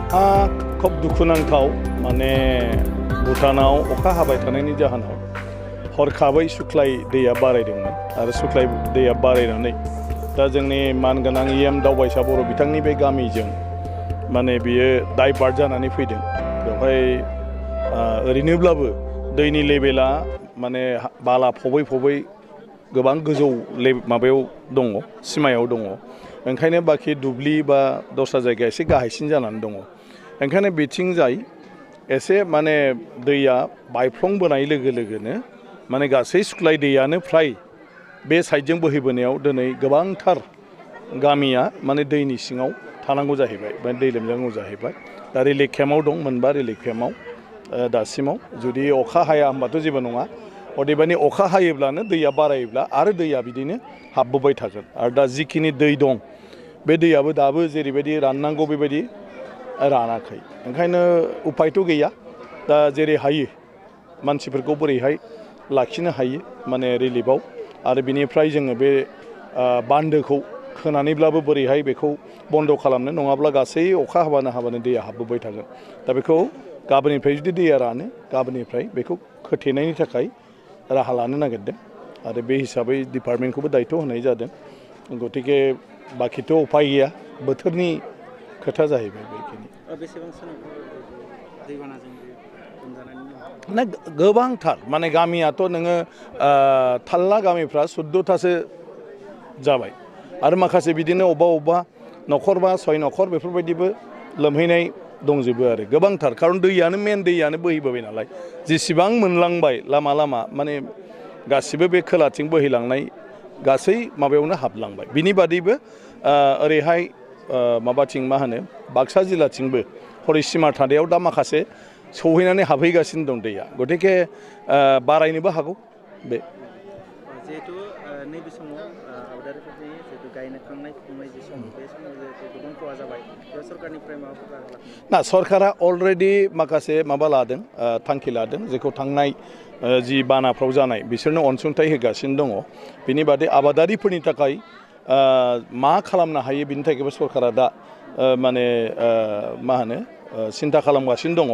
खोब दुखुनांथाव माने भुटानाव अखा हाबाय थानायनि जाहोनाव हरखाबै सुख्लाय दैया बारायदोंमोन आरो सुख्लाय दैया बारायनानै दा जोंनि मानगोनां दावबायसा बर' बिथांनि बे गामिजों माने बियो डाइभार्ट जानानै फैदों। बेवहाय ओरैनोब्लाबो दैनि लेभेला माने बाला फबै फबै गोबां गोजौ माबायाव दङ, सिमायाव दङ। ओंखायनो बाखि दुब्लि बा दस्रा जायगाया एसे गाहायसिन जानानै दङ। ओंखायनो बिथिंजाय एसे माने दैया बायफ्लंबोनाय लोगो लोगोनो माने गासै सुख्लाय दैयानो फ्राय बे साइडजों बोहैबोनायाव दिनै गोबांथार गामिया माने दैनि सिङाव थानांगौ जाहैबाय बा दै लोमजानांगौ जाहैबाय। दा रिलिफ केम्पआव दं, मोनबा रिलिफ केम्पआव दासिमाव जुदि अखा हाया होमबाथ' जेबो नङा। अदेबानि अखा हायोब्लानो दैया बारायोब्ला आरो दैया बिदिनो हाबबोबाय थागोन। आरो दा जिखिनि दै दं बे दैयाबो दाबो जेरैबायदि राननांगौ बेबायदि रानाखै। ओंखायनो उपायथ' गैया। दा जेरै हायो मानसिफोरखौ बोरैहाय लाखिनो हायो माने रिलिफआव आरो बिनिफ्राय जोङो बे बान्दोखौ खोनानैब्लाबो बोरैहाय बेखौ बन्द' खालामनो, नङाब्ला गासै अखा हाबानो दैया हाबबोबाय थागोन। दा बेखौ गाबोननिफ्राय जुदि दैया रानो गाबोननिफ्राय बेखौ खोथेनायनि थाखाय राहा लानो नागिरदों आरो बे हिसाबै डिपार्टमेन्टखौबो दायथ' होनाय जादों। गतिके बाखिथ' उपाय गैया, बोथोरनि खोथा जाहैबाय बेखिनि। ना गोबांथार माने गामियाथ' नोङो थाल्ला गामिफ्रा 14थासो जाबाय आरो माखासे बिदिनो अबेबा न'खरबा 6 न'खर बेफोरबायदिबो लोमहैनाय दंजोबो आरो गोबांथार। खारन दैयानो मेन दैयानो बोहैबोबाय नालाय जेसेबां मोनलांबाय लामा लामा माने गासिबो बे खोलाथिं बोहैलांनाय गासै माबायावनो हाबलांबाय। बिनि बादैबो ओरैहाय माबाथिं मा होनो बाक्सा जिल्लाथिंबो हरिसिमा थानायाव दा माखासे सौहैनानै हाबहैगासिनो दं दैया। गतिके बारायनोबो हागौ बे। जिहेतु नैबे समाव आबादारिफोरनि जिहेतु गायनो खांनाय फुनाय जि सम बे समाव जिहेतु गोबां खहा जाबाय, बे सरकारनिफ्राय माबाफोर राहा लादों? ना सरकारा अलरेडि माखासे माबा लादों, थांखि लादों जेखौ थांनाय जि बानाफ्राव जानाय बिसोरनो अनसुंथाइ होगासिनो दङ। बिनि बादै आबादारिफोरनि थाखाय मा खालामनो हायो बिनि थाखायबो सरकारा दा माने मा होनो सिन्था खालामगासिनो दङ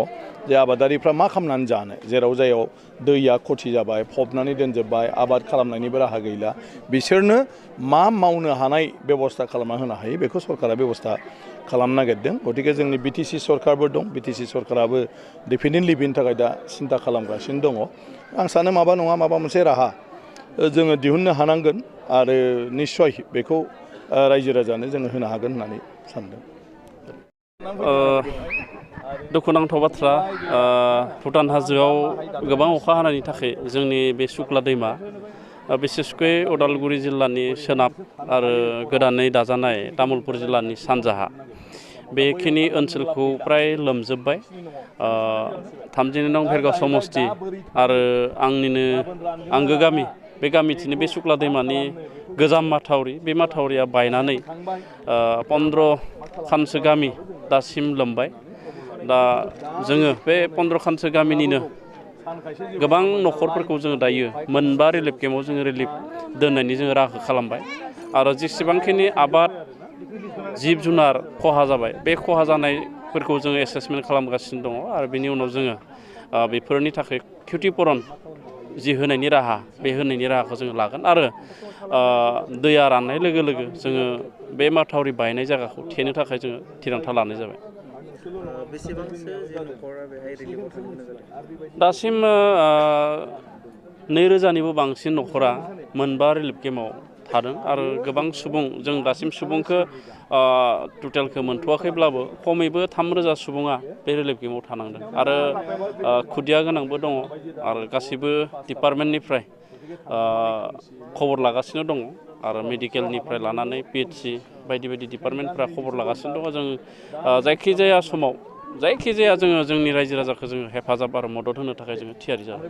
जे आबादारिफ्रा मा खालामनानै जानो, जेराव जायाव दैया खथि जाबाय, फबनानै दोनजोबबाय, आबाद खालामनायनिबो राहा गैला, बिसोरनो मा मावनो हानाय बेब'स्था खालामना होनो हायो बेखौ सरकारा बेब'स्था खालामनो नागिरदों। गतिके जोंनि बिटिसि सरकारबो दं, बिटिसि सरकाराबो डेफिनेटलि बिनि थाखाय दा सिन्था खालामगासिनो दङ। आं सानो माबा नङा माबा मोनसे राहा जोङो दिहुननो हानांगोन आरो निस्सय बेखौ रायजो राजानो जोङो होनो हागोन होननानै सानदों। दुखुनांथाव बाथ्रा, भुटान हाजोआव गोबां अखा हानायनि थाखाय जोंनि बे सुक्ला दैमा बिसेसकै उदालगुरि जिल्लानि सोनाब आरो गोदानै दाजानाय तामुलपुर जिल्लानि सानजाहा बेखिनि ओनसोलखौ फ्राय लोमजोब्बाय। 32 नं भेरगाव समस्ति आरो आंनिनो आंगो गामि बे गामिथिंनो बे सुक्ला दैमानि गोजाम माथावरि, बे माथावरिया बायनानै 15 खानसो गामि दासिम लोमबाय। दा जोङो बे 15 खानसो गामिनिनो गोबां न'खरफोरखौ जोङो दायो मोनबा रिलिफ केम्पआव जोङो रिलिफ दोननायनि जोङो राहाखौ खालामबाय आरो जेसेबांखिनि आबाद जिब जुनार खहा जाबाय बे खहा जानायफोरखौ जोङो एसेसमेन्ट खालामगासिनो दङ आरो बेनि उनाव जोङो बेफोरनि थाखाय क्षतिपुरन जि होनायनि राहा बे होनायनि राहाखौ जोङो लागोन आरो दैया राननाय लोगो लोगो जोङो बे माथावरि बायनाय जायगाखौ थेनो थाखाय जोङो थिरांथा लानाय जाबाय। बेसेबांसो जे न'खरा बेहाय रिलिफआव थानो गोनां जादों? दासिम 2000निबो बांसिन न'खरा मोनबा रिलिफ केम्पआव थादों आरो गोबां सुबुं जों दासिम सुबुंखौ टटेलखौ मोनथ'वाखैब्लाबो खमैबो 3000 सुबुङा बे रिलिफ केम्पआव थानांदों आरो खुदिया गोनांबो दङ आरो गासिबो डिपार्टमेन्टनिफ्राय खबर लागासिनो दङ आरो मेडिकेलनिफ्राय लानानै PHC बायदि बायदि डिपार्टमेन्टफ्रा खबर लागासिनो दङ। जों जायखिजाया समाव जायखिजाया जोङो जोंनि रायजो राजाखौ जोङो हेफाजाब आरो मदद होनो थाखाय जोङो थियारि जादों।